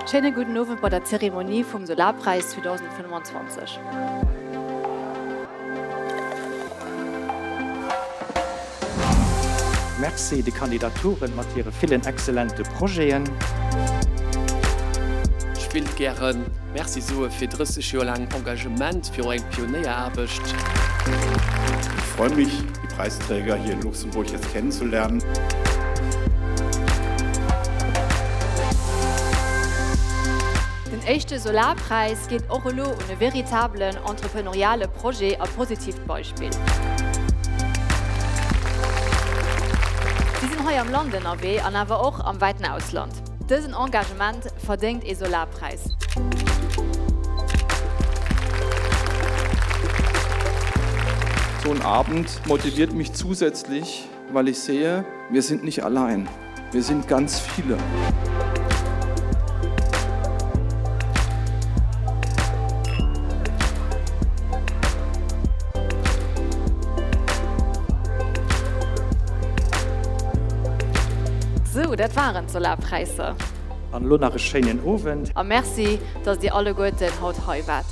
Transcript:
Schéine gudden Owend bei der Zeremonie vum Solarpräis 2025. Merci de Kandidaturen mat hire villen excellente Projeten. Ech willt gären Merci soe fir 30 Joer laang Engagement, fir och eng Pionéieraarbecht. Ich freue mich, die Preisträger hier in Luxemburg jetzt kennenzulernen. Den éischte Solarpräis geet och elo un e veritablen entrepreneuriale Projet a positiivt Beispill. Si sinn hei am Land ënnerwee an awer och am wäiten Ausland. Dësen Engagement verdéngt ee Solarpräis. So ein Abend motiviert mich zusätzlich, weil ich sehe, wir sind nicht allein. Wir sind ganz viele. Sou, dat waren d'Solarpräisser. An elo nach e schéinen Owend. A Merci, dass dir alleguerten haut hei waart.